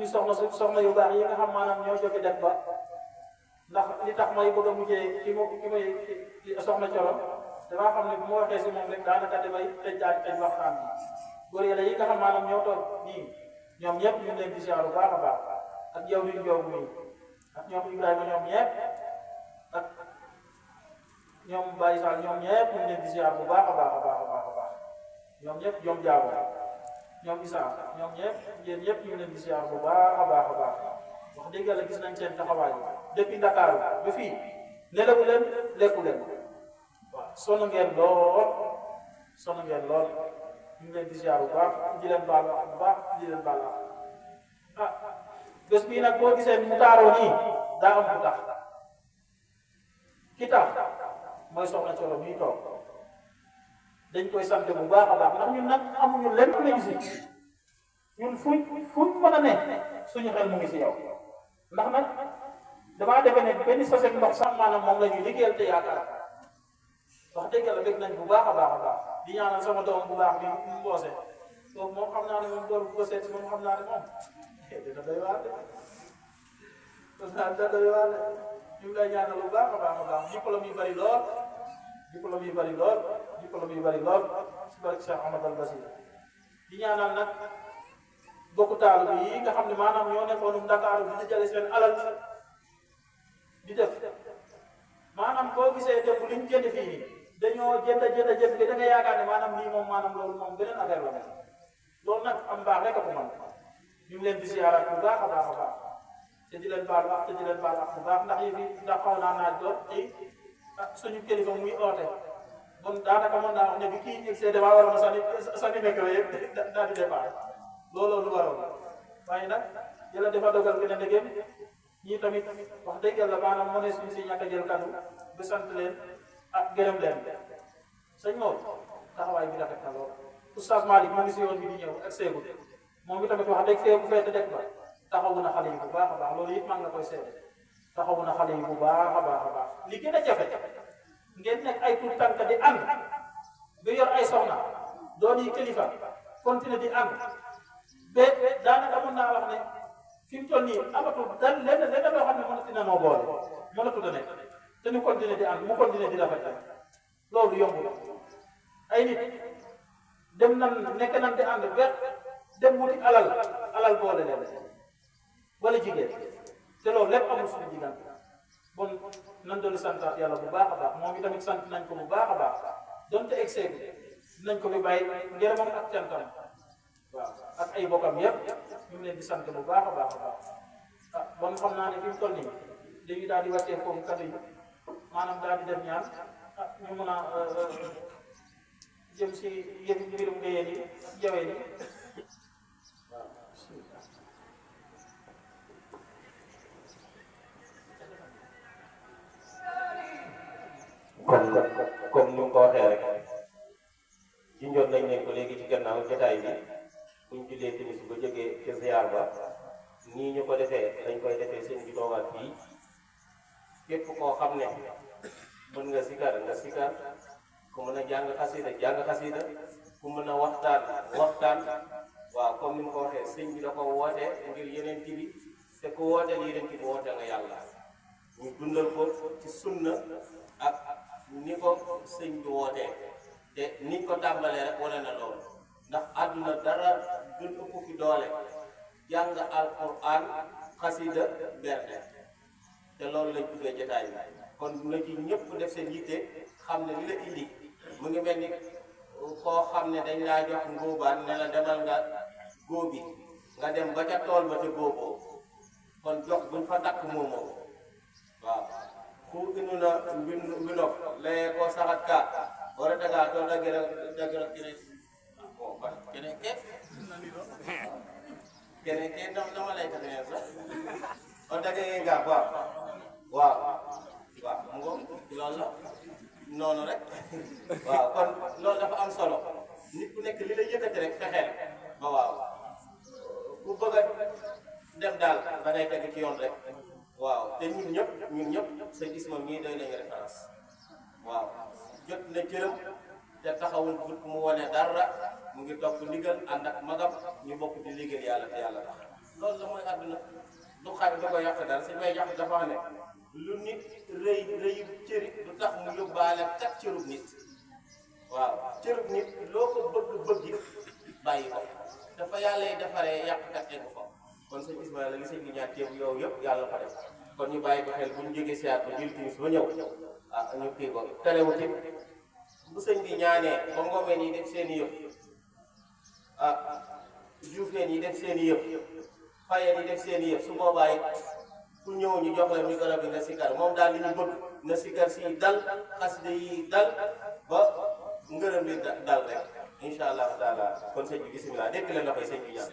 suñu soxna yu baax yi nga xam maanaam ñoo joxe def ba ndax li tax may bëgg a mujjee ki soxna Coro damaa xam ne bu ma waxee si moom rek daanaka damay tëj waxtaan bi góor yàlla yi nga xam maanaam ñoo toog nii ñoom ñëpp ñu ngi leen di ziar bu baax a baax ak yow li ñu muy ak ñoom Ibrahima ñoom ñëpp ak ñoom Baye Sall ñoom ñëpp ñu ngi leen di ziar bu baax a baax a baax a baax a baax ñoom ñëpp ñoom jaago ñoom Issa ñoom ñëpp yéen ñëpp ñu ngi leen di ziar bu baax a baax a baax wax dëgg yàlla gis nañ seen taxawaay depuis Dakar ba fii nelawu leen lekku leen waaw sonn ngeen lool ñu ngi leen di ziar bu baax di leen baal bu baax di leen baal ah bés bii nag boo gisee mu taaroo nii daa am ku tax ki tax mooy soxna Coro muy toog dañ koy sant bu baax a baax ndax ñun nag amuñu lenn lañu si ñun fuñ mën a ne suñu xel mu ngi si yow ndax nag damaa defe ne benn sachet ndox sax maanaam moom la ñuy liggéeyal te yaakaar wax dëgg yàlla bëgg nañ bu baax a baax a baax di ñaanal sama doom bu baax bi mu boose kooku moom xam naa ne moom door bu ko seet moom xam naa ne moom dina doy waar de dina doy waar de ñu ngi lay ñaanal bu baax a baax a baax diplôme yu bari lool si barke Cheikh Amadou Basir di ñaanal nag bokku taalu bi yi nga xam ne maanaam ñoo nekkoon Dakar bi di jële seen alal di def maanaam boo gisee démb liñ jënd fii nii dañoo jënd bi da nga yaakaar ne maanaam lii moom maanaam loolu moom beneen affaire la moom loolu nag am baax rek a ko mën ñu ngi leen di siyaaraat bu baax a baax a baax te di leen baal wax te di leen baal wax bu baax ndax yi fi ndax xaw naa naaj doon te suñu kilifa muy oote bon daanaka mën naa wax ne bi kii excès damaa waroon a sànni micro yëpp daal di départ looloo lu waroon waaye nag yàlla dafa dogal que ne ndegem ñii tamit wax dëgg yàlla maanaam moo ne suñ si ñàkk a jël kaddu ba sant leen ak gërëm leen sëñ Maodo taxawaay bi rafet na lool oustaz Malick maa ngi si yoon bi di ñëw ak Seydou moom bi tamit wax dëgg fee bu feete dëkk ba taxawu na xale yi bu baax a baax loolu it maa ngi la koy seede taxawu na xale yi bu baax a baax a baax li gën a jafe ngeen nekk ay tuut tànk di ànd ba yor ay soxna doon yi kilifa continuer di ànd ba daanaka mën naa wax ne fi mu toll nii amatul dal lenn loo xam ne mënati na noo boole mënatul a nekk te ñu continuer di ànd mu continuer di rafet loolu yombul ay nit dem nan nekk nan di ànd ba dem wuti alal boole leen wala jigéen te loolu lépp amul suñu diggante bon nan doon santaat yàlla bu baax a baax moom itamit sant nañ ko bu baax a baax donte excès bi dinañ ko fi bàyyi ngërëmam ak cantam waaw ak ay bokkam yëpp ñu ngi leen di sant bu baax a baax a baax ah bon xam naa ne fi mu toll nii dañuy daal di wàccee foofu kàddu yi maanaam daal di def ñaan ah ñu mën a jëm si yëf mbirum ngayeen yi jaween yi waaw. comme ni mu ko waxee rek junjoon nañ leen ko léegi ci gannaaw jotaay bi buñ jullee timis ba jógee ca ziar ba nii ñu ko defee dañ koy defee seen bi toogaat fii képp koo xam ne mën nga sikar ku mën a jàng xasida ku mën a waxtaan waaw comme ni mu ko waxee sëñ bi da ko woote ngir yeneen bi te ku woote lii yeneen bi woote nga yàlla ñu dundal ko ci sunna ak ni ko sëñ bi wootee te niñ ko tàmbalee rek wane na loolu ndax àdduna dara dul ëpp fi doole jàng alquran xasida berde te loolu lañ tuddee jotaay bi kon na ci ñëpp def seen yitte xam ne li la indi mu ngi mel ni koo xam ne dañ laa jox ngóobaan ne la demal nga góobi nga dem ba ca tool ba te góoboo kon jox buñ fa dakk moomoo waaw ku inu na mbinof layee ko saxat ka wara daga to dagira kene kene ke dama lay tax ne sax o dagee nga waaw mu ngoom loolu la noonu rek waaw kon loolu dafa am solo nit ku nekk li lay yëkkati rek fexeel ba waaw ku bëgg a dem daal da ngay teg ci yoon rek waaw te ñun ñëpp sëñ Isma mii doy nañu référence waaw jot na jërëm te taxawul mu wane dara mu ngi topp ndigal ànd ak magam ñu bokk di liggéey yàlla te yàlla tax loolu la mooy àdduna du xaaj da ko yàq dara si may yàq dafa ne lu nit rëy rëyu cëri du tax mu yóbbaale kat cërub nit waaw cërub nit loo ko bëgg bàyyi ko dafa yàlla yi defaree yàqkat eggu fa kon sëñ Ismaïla li sëñ bi ñaan teew yow yëpp yàlla ko def kon ñu bàyyi ko xel bu ñu jógee siyaat ba jël timis ba ñëw ñu kii ko terewut it bu sëñ bi ñaanee ba ngomeen yi def seen i yëf juufeen yi def seen i yëf fayeen yi def seen i yëf su boobaa it ku ñëw ñu jox la micro bi nga sikar moom daal li ñu bëgg na sikar si dal xasida yi dal ba ngërëm li dal rek incha allah taala kon sëñ bi bisimilah dégg leen loxoy sëñ bi ñaan